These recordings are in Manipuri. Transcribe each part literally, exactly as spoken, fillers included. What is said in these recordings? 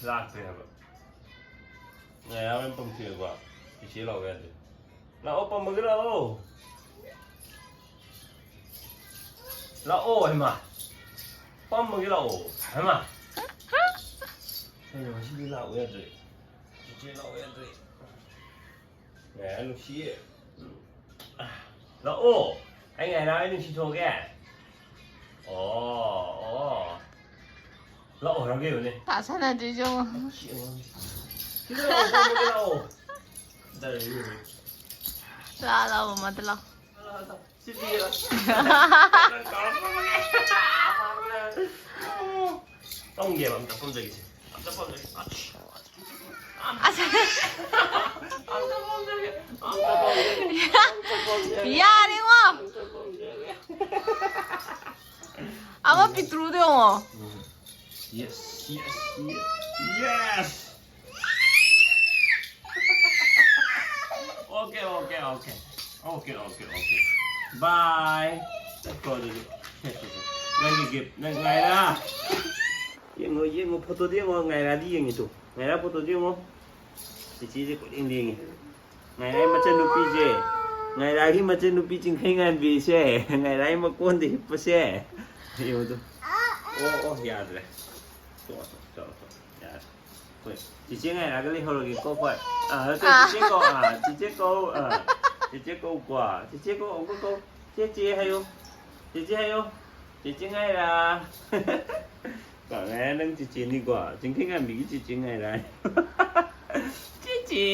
ꯂꯥꯛꯇ꯭ꯔꯦ ꯍꯥꯏꯕ꯫ ꯉꯥꯏꯔꯥ ꯍꯣꯔꯦꯟ ꯄꯝꯊꯣꯛꯑꯦꯀꯣ꯫ ꯆꯤꯆꯦ ꯂꯥꯛꯑꯣ ꯌꯥꯗꯦ꯫ ꯂꯥꯛꯑꯣ, ꯄꯝꯃꯒꯦ ꯂꯥꯛꯑꯣ꯫ ꯂꯥꯛꯑꯣ ꯍꯩꯃꯥ꯫ ꯄꯝꯃꯒꯦ ꯂꯥꯛꯑꯣ ꯍꯩꯃꯥ꯫ ꯀꯩꯅꯣ ꯉꯁꯤꯗꯤ ꯂꯥꯛꯑꯣ ꯌꯥꯗ꯭ꯔꯦ꯫ ꯆꯤꯆꯦ ꯂꯥꯛꯑꯣ ꯌꯥꯗ꯭ꯔꯦ꯫ ꯉꯥꯏꯔꯥ ꯅꯨꯡꯁꯤꯌꯦ꯫ ꯂꯥꯛꯑꯣ꯫ ꯑꯩ ꯉꯥꯏꯔꯥ ꯑꯩ ꯅꯨꯡꯁꯤꯊꯣꯛꯑꯒꯦ꯫ ꯑꯣ, ꯑꯣ꯫ ꯂꯥꯛꯑꯣ ꯍꯥꯏꯔꯒꯦꯕꯅꯦ꯫ ꯄꯥ ꯁꯥꯟꯅꯗ꯭ꯔꯤꯁꯦ ꯌꯦꯡꯉꯣ꯫ ꯁꯤ ꯑꯉꯥꯡꯁꯤ꯫ ꯁꯤꯗ ꯂꯥꯛꯑꯣ, ꯄꯝꯃꯒꯦ ꯂꯥꯛꯑꯣ꯫ ꯂꯥꯛꯑꯣ, ꯂꯥꯛꯑꯣ, ꯃꯃꯥꯗ ꯂꯥꯛꯑꯣ꯫ ꯂꯥꯛꯑꯣ, ꯂꯥꯛꯑꯣ꯫ ꯁꯤ ꯄꯤꯒꯦ ꯂꯥꯛꯑꯣ꯫ ꯄꯝꯒꯦꯕ, ꯑꯝꯇ ꯄꯝꯖꯒꯦꯁꯦ꯫ ꯑꯝꯇ ꯄꯝꯖꯒꯦ꯫ ꯑꯁ꯫ ꯑꯝꯇ ꯄꯝꯖꯒꯦ꯫ ꯑꯝꯇ ꯄꯝꯖꯒꯦ꯫ ꯑꯝꯇ ꯄꯝꯖꯒꯦ꯫ ꯌꯥꯔꯦꯉꯣ꯫ ꯑꯝꯇ ꯄꯝꯖꯒꯦ꯫ ꯑꯃ ꯄꯤꯛꯇ꯭ꯔꯨꯗꯣ ꯌꯦꯡꯉꯣ꯫ Yes, yes, yes, yes. Okay, okay, okay. Okay, okay, okay. Bye. ꯆꯠꯈ꯭ꯔꯣ ꯑꯗꯨꯗꯤ꯫ ꯁꯦ, ꯁꯦ, ꯁꯦ꯫ ꯅꯪꯒꯤ gift, ꯅꯪ ꯉꯥꯏꯔꯥ꯫ ꯌꯦꯡꯉꯣ, ꯌꯦꯡꯉꯣ, photoꯗ ꯌꯦꯡꯉꯣ, ꯉꯥꯏꯔꯥꯗꯤ ꯌꯦꯡꯉꯤ ꯇꯨ꯫ ꯉꯥꯏꯔꯥ photoꯗ ꯌꯦꯡꯉꯣ꯫ ꯆꯤꯆꯦꯁꯦ ꯀꯣꯏꯌꯦꯡꯗ ꯌꯦꯡꯉꯤ꯫ ꯉꯥꯏꯔꯥꯏ ꯃꯆꯟꯅꯨꯄꯤꯁꯦ, ꯉꯥꯏꯔꯥꯒꯤ ꯃꯆꯟꯅꯨꯄꯤ ꯆꯤꯡꯈꯩ ꯉꯥꯟꯕꯤꯁꯦ, ꯉꯥꯏꯔꯥꯏ ꯃꯀꯣꯟꯗ ꯍꯤꯞꯄꯁꯦ꯫ ꯌꯦꯡꯉꯨ ꯇꯨ꯫ ꯑꯣ, ꯑꯣ, ꯌꯥꯗ꯭ꯔꯦ꯫ ꯇꯣꯛꯑꯣ, ꯇꯣꯛꯑꯣ, ꯇꯣꯛꯑꯣ, ꯇꯣꯛꯑꯣ꯫ ꯌꯥꯔꯦ꯫ ꯍꯣꯏ, ꯆꯤꯆꯦ ꯉꯥꯏꯔꯥꯒ ꯂꯩꯍꯧꯔꯒꯦꯀꯣ, ꯍꯣꯏ꯫ ꯑꯥ, ꯅꯠꯇꯦ, ꯑꯥ꯫ ꯆꯤꯆꯦ ꯀꯧ, ꯑꯥ, ꯆꯤꯆꯦ ꯀꯧ, ꯑꯥ, ꯆꯤꯆꯦ ꯀꯧꯀꯣ꯫ ꯆꯤꯆꯦ ꯀꯧ, ꯑꯃꯨꯛꯀ ꯀꯧ꯫ ꯆꯦ, ꯆꯦ ꯍꯥꯏꯌꯣ꯫ ꯆꯤꯆꯦ ꯍꯥꯏꯌꯣ꯫ ꯆꯤꯆꯦ ꯉꯥꯏꯔꯥ꯫ ꯀꯣ, ꯉꯥꯏꯔꯥ ꯅꯪ ꯆꯤꯆꯦꯅꯤꯀꯣ꯫ ꯆꯤꯡꯈꯩ ꯉꯥꯟꯕꯤꯒꯤ ꯆꯤꯆꯦ ꯉꯥꯏꯔꯥ꯫ ꯆꯤꯆꯦ꯫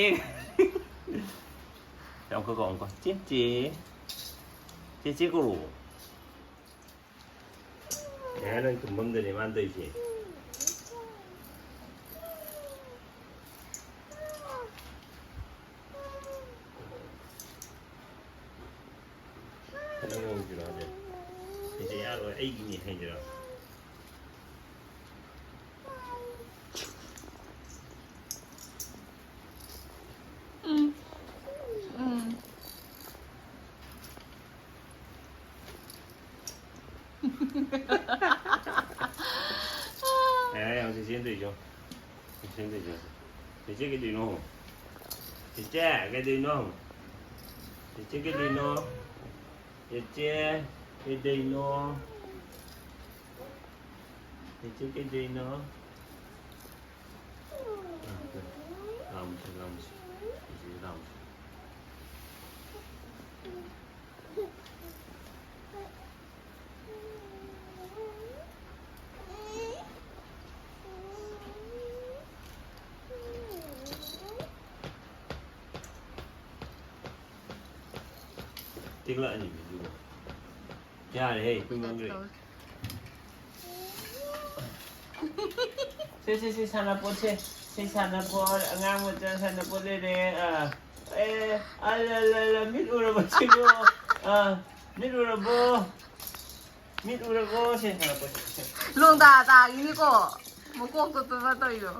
ꯑꯃꯨꯛꯀ ꯀꯧ, ꯑꯃꯨꯛꯀ꯫ ꯆꯤꯆꯦ꯫ ꯆꯤꯆꯦ ꯀꯧꯔꯛꯑꯣ꯫ ꯉꯥꯏꯔꯥ ꯅꯪ ꯇꯨꯝꯐꯝꯗꯅꯦ ꯃꯥꯅ ꯇꯧꯔꯤꯁꯦ꯫ ꯈꯠꯅꯕ ꯍꯧꯁꯤꯔꯣ ꯍꯧꯖꯤꯛ? ꯆꯤꯆꯦ ꯌꯥꯔꯣꯏ, ꯑꯩꯒꯤꯅꯤ ꯍꯥꯏꯁꯤꯔꯣ? ꯎꯝ꯫ ꯎꯝ꯫ ꯌꯥꯔꯦ, ꯌꯥꯔꯦ, ꯍꯧꯖꯤꯛ ꯆꯦꯟꯗꯣꯏꯁꯨ꯫ ꯁꯦꯝꯗꯣꯏꯁꯦ꯫ ꯆꯦꯆꯦ ꯀꯩꯗꯧꯅꯣ? ꯆꯦꯆꯦ ꯀꯩꯗꯧꯅꯣ? ꯆꯦꯆꯦ ꯀꯩꯗꯧꯅꯣ? ꯆꯦꯆꯦ ꯀꯩꯗꯧꯅꯣ? ꯆꯦꯆꯦ ꯀꯩꯗꯧꯅꯣ? ꯂꯥꯝꯁꯤ, ꯂꯥꯝꯁꯤ꯫ ꯆꯦꯆꯦ ꯂꯥꯝꯁꯤ꯫ ꯇꯦꯛꯂꯛꯑꯅꯤ ꯃꯤꯗꯨꯒ꯫ ꯌꯥꯔꯦꯍꯦ, ꯑꯩꯈꯣꯏ ꯉꯥꯡꯈ꯭ꯔꯦ꯫ ꯁꯦ, ꯁꯦ, ꯁꯦ, ꯁꯥꯟꯅꯄꯣꯠꯁꯦ꯫ ꯁꯤ ꯁꯥꯟꯅꯄꯣꯠ, ꯑꯉꯥꯡ ꯃꯆꯥ ꯁꯥꯟꯅꯄꯣꯠ ꯂꯩꯔꯦ꯫ ꯑꯥ, ꯑꯦ, ꯑꯜ, ꯑꯜ, ꯑꯜ, ꯑꯜ, ꯃꯤꯠ ꯎꯔꯕꯣ ꯁꯤꯕꯣ? ꯑꯥ, ꯃꯤꯠ ꯎꯔꯕꯣ? ꯃꯤꯠ ꯎꯔꯕꯣ? ꯁꯦ, ꯁꯥꯟꯅꯄꯣꯠꯁꯦ꯫ ꯁꯦ꯫ ꯂꯣꯡꯗꯥ ꯇꯥꯈꯤꯅꯤꯀꯣ꯫ ꯃꯀꯣꯛꯇꯣ ꯇꯨꯝꯃ ꯇꯧꯔꯤꯗꯣ꯫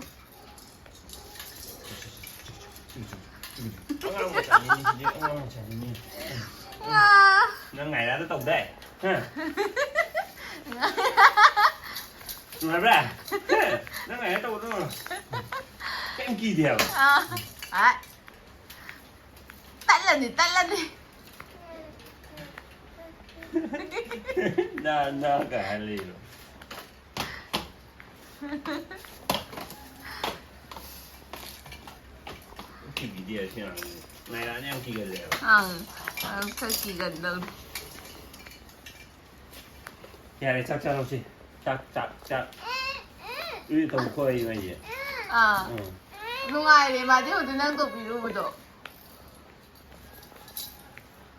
ꯑꯉꯥꯡ ꯃꯆꯥꯅꯤꯅꯦ ꯁꯤꯗꯤ, ꯑꯉꯥꯡ ꯃꯆꯥꯅꯤꯅꯦ꯫ ꯉꯥ꯫ ꯅꯪ ꯉꯥꯏꯔꯥꯗ ꯇꯧꯗꯥꯏ? ꯍꯥ? ꯅꯨꯡꯉꯥꯏꯕ꯭ꯔꯥ? ꯍꯥ? ꯅꯪ ꯉꯥꯏꯔꯥ ꯇꯧꯕꯗꯣ ꯀꯩꯝ ꯀꯤꯗꯦ ꯍꯥꯏꯕ꯫ ꯑꯥ꯫ ꯑꯥ꯫ ꯇꯠꯂꯅꯤ, ꯇꯠꯂꯅꯤ꯫ ꯅꯥ, ꯅꯥ ꯀꯥꯏ ꯍꯥꯏ ꯂꯩꯕ꯫ ꯀꯤꯕꯤꯗꯦ ꯑꯁꯤ ꯑꯉꯥꯡꯁꯦ꯫ ꯉꯥꯏꯔꯥꯅ ꯌꯥꯝ ꯀꯤꯒꯜꯂꯦꯕ꯫ ꯑꯪ, ꯑꯪ, ꯈꯔ ꯀꯤꯒꯟꯗꯧꯅꯤ꯫ ꯌꯥꯔꯦ, ꯆꯥꯛ ꯆꯥꯔꯣꯁꯤ꯫ ꯆꯥꯛ, ꯆꯥꯛ, ꯆꯥꯛ꯫ ꯎꯏ ꯇꯧ ꯈꯣꯠꯂꯤ ꯃꯩꯁꯦ꯫ ꯑꯥ꯫ ꯎꯝ꯫ ꯅꯨꯡꯉꯥꯏꯔꯦ, ꯃꯥꯗꯤ ꯍꯧꯖꯤꯛ ꯅꯪ ꯇꯧꯕꯤꯔꯨꯕꯗꯣ꯫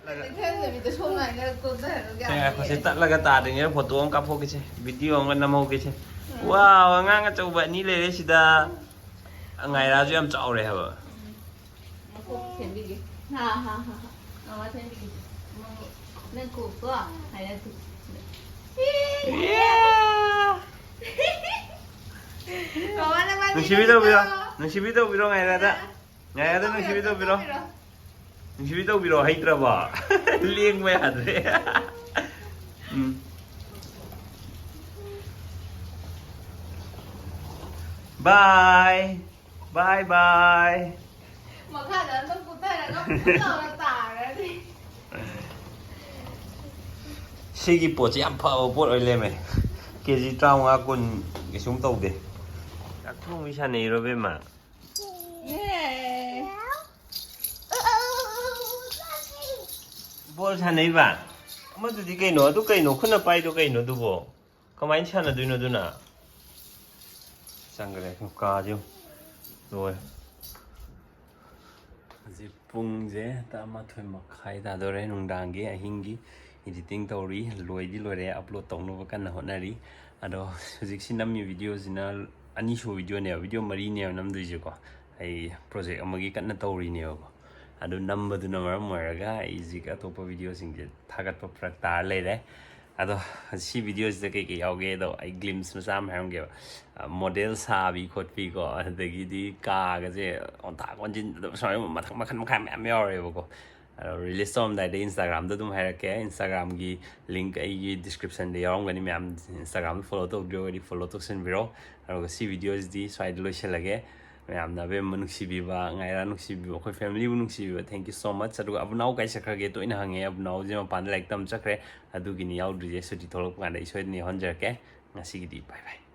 ꯀꯩꯝ ꯈꯟꯗꯕꯤꯗ ꯁꯣꯝ ꯅꯥꯀꯟꯗ ꯀꯣꯟꯊꯔꯒ ꯁꯦ, ꯉꯥꯏꯈꯣ, ꯁꯤ ꯌꯥꯔꯦ꯫ ꯇꯠꯂꯒ ꯇꯥꯗ꯭ꯔꯤꯉꯩꯗ ꯐꯣꯇꯣ ꯑꯃ ꯀꯥꯞꯍꯧꯈꯤꯁꯦ, ꯚꯤꯗꯤꯑꯣ ꯑꯃꯒ ꯅꯝꯍꯧꯈꯤꯁꯦ꯫ ꯎꯝ꯫ ꯋꯥꯎ, ꯑꯉꯥꯡ ꯑꯆꯧꯕ ꯑꯅꯤ ꯂꯩꯔꯦ ꯁꯤꯗ꯫ ꯉꯥꯏꯔꯥꯁꯨ ꯌꯥꯝ ꯆꯥꯎꯔꯦ ꯍꯥꯏꯕ꯫ ꯎꯝ꯫ ꯃꯀꯣꯛ ꯁꯦꯝꯕꯤꯒꯦ꯫ ꯍꯥ, ꯍꯥ, ꯍꯥ, ꯍꯥ꯫ ꯃꯃꯥ ꯁꯦꯝꯕꯤꯒꯦ꯫ ꯅꯪ ꯀꯣꯛꯇꯣ ꯍꯥꯏꯔꯛꯀꯦ꯫ ꯏꯌꯥ! ꯃꯃꯥꯅ ꯃꯥ ꯅꯨꯡꯁꯤꯕꯤ ꯇꯧꯕꯤꯔꯣ꯫ ꯅꯨꯡꯁꯤꯕꯤ ꯇꯧꯕꯤꯔꯣ ꯉꯥꯏꯔꯥꯗ꯫ ꯉꯥꯏꯔꯥꯗ ꯅꯨꯡꯁꯤꯕꯤ ꯇꯧꯕꯤꯔꯣ꯫ ꯅꯨꯡꯁꯤꯕꯤ ꯇꯧꯕꯤꯔꯣ ꯍꯩꯇ꯭ꯔꯕꯣ? ꯂꯦꯡꯕ ꯌꯥꯗ꯭ꯔꯦ꯫ ꯎꯝ꯫ Bye. Bye bye. ꯃꯈꯥꯗ ꯑꯗꯨꯝ ꯄꯨꯊꯔꯒ ꯄꯨꯊꯔꯒ ꯇꯥꯔꯅꯤ꯫ ꯁꯤꯒꯤ ꯄꯣꯠꯁꯤ ꯌꯥꯝ ꯐꯕ ꯄꯣꯠ ꯑꯣꯏ ꯂꯩꯔꯝꯃꯦ꯫ ꯀꯦ ꯖꯤ ꯇꯔꯥꯃꯉꯥ ꯀꯨꯟ ꯀꯩꯁꯨꯝ ꯇꯧꯗꯦ꯫ ꯆꯥꯛꯊꯣꯡꯕꯤ ꯁꯥꯟꯅꯩꯔꯣ ꯕꯦꯝꯃ? ꯌꯦ꯫ ꯕꯣꯜ ꯁꯥꯟꯅꯩꯕ? ꯑꯃꯗꯨꯗꯤ ꯀꯩꯅꯣ? ꯑꯗꯨ ꯀꯩꯅꯣ? ꯈꯨꯠꯅ ꯄꯥꯏꯗꯣ ꯀꯩꯅꯣ ꯑꯗꯨꯕꯣ? ꯀꯃꯥꯏꯅ ꯁꯥꯟꯅꯗꯣꯏꯅꯣ ꯑꯗꯨꯅ? ꯆꯪꯈ꯭ꯔꯦ ꯀꯥꯁꯦ ꯌꯦꯡꯉꯨ꯫ ꯂꯣꯏꯔꯦ꯫ ꯍꯧꯖꯤꯛ ꯄꯨꯡꯁꯦ ꯇꯔꯥꯃꯥꯊꯣꯏ ꯃꯈꯥꯏ ꯇꯥꯗꯣꯔꯦ ꯅꯨꯡꯗꯥꯡꯒꯤ, ꯑꯍꯤꯡꯒꯤ꯫ Editing ꯇꯧꯔꯤ, ꯂꯣꯏꯗꯤ ꯂꯣꯏꯔꯦ, upload ꯇꯧꯅꯕ ꯀꯟꯅ ꯍꯣꯠꯅꯔꯤ꯫ ꯑꯗꯣ ꯍꯧꯖꯤꯛꯁꯤ ꯅꯝꯃꯤ videoꯁꯤꯅ ꯑꯅꯤꯁꯨꯕ videoꯅꯦꯕ, video ꯃꯔꯤꯅꯦꯕ ꯅꯝꯗꯣꯏꯁꯦꯀꯣ꯫ ꯑꯩ project ꯑꯃꯒꯤ ꯀꯟꯅ ꯇꯧꯔꯤꯅꯦꯕꯀꯣ꯫ ꯑꯗꯨ ꯅꯝꯕꯗꯨꯅ ꯃꯔꯝ ꯑꯣꯏꯔꯒ ꯑꯩ ꯍꯧꯖꯤꯛ ꯑꯇꯣꯞꯄ videoꯁꯤꯡꯁꯦ ꯊꯥꯒꯠꯄ ꯐꯔꯛ ꯇꯥꯔ ꯂꯩꯔꯦ꯫ ꯑꯗꯣ ꯁꯤ videoꯁꯤꯗ ꯀꯩꯀꯩ ꯌꯥꯎꯒꯦꯗꯣ ꯑꯩ glimpse ꯃꯆꯥ ꯑꯃ ꯍꯥꯏꯔꯝꯒꯦꯕ꯫ ꯑ, model ꯁꯥꯕꯤ ꯈꯣꯠꯄꯤꯀꯣ, ꯑꯗꯨꯗꯒꯤꯗꯤ ꯀꯥꯒꯁꯦ ꯑꯣꯟꯊꯥꯛ ꯑꯣꯟꯁꯤꯟ ꯑꯗꯨꯝ ꯁꯨꯃꯥꯏꯅ ꯃꯊꯪ ꯃꯈꯟ ꯃꯈꯥ ꯃꯌꯥꯝ ꯌꯥꯎꯔꯦꯕꯀꯣ꯫ ꯑꯗꯣ release ꯇꯧꯔꯝꯗꯥꯏꯗ Instagramꯗ ꯑꯗꯨꯝ ꯍꯥꯏꯔꯛꯀꯦ꯫ Instagramꯒꯤ link ꯑꯩꯒꯤ descriptionꯗ ꯌꯥꯎꯔꯝꯒꯅꯤ꯫ ꯃꯌꯥꯝ Instagramꯗ follow ꯇꯧꯗ꯭ꯔꯤꯕ ꯑꯣꯏꯔꯗꯤ follow ꯇꯧꯁꯤꯟꯕꯤꯔꯣ꯫ ꯑꯗꯨꯒ ꯁꯤ videoꯁꯤꯗꯤ ꯁ꯭ꯋꯥꯏꯗ ꯂꯣꯏꯁꯤꯜꯂꯒꯦ꯫ ꯃꯌꯥꯝꯅ ꯑꯕꯦꯝꯃ ꯅꯨꯡꯁꯤꯕꯤꯕ, ꯉꯥꯏꯔꯥ ꯅꯨꯡꯁꯤꯕꯤꯕ, ꯑꯩꯈꯣꯏ familyꯕꯨ ꯅꯨꯡꯁꯤꯕꯤꯕ, thank you so much꯫ ꯑꯗꯨꯒ ꯑꯕꯨꯅꯥꯎ ꯀꯥꯏ ꯆꯠꯈ꯭ꯔꯒꯦ ꯇꯣꯏꯅ ꯍꯪꯉꯦ꯫ ꯑꯕꯨꯅꯥꯎꯁꯦ ꯃꯄꯥꯟꯗ ꯂꯥꯏꯔꯤꯛ ꯇꯝ ꯆꯠꯈ꯭ꯔꯦ, ꯑꯗꯨꯒꯤꯅꯤ ꯌꯥꯎꯗ꯭ꯔꯤꯁꯦ꯫ ꯁꯨꯇꯤ ꯊꯣꯛꯂꯛꯄ ꯀꯥꯟꯗ ꯑꯩ ꯁꯣꯏꯗꯅ ꯌꯥꯎꯍꯟꯖꯔꯛꯀꯦ꯫ ꯉꯁꯤꯒꯤꯗꯤ bye bye꯫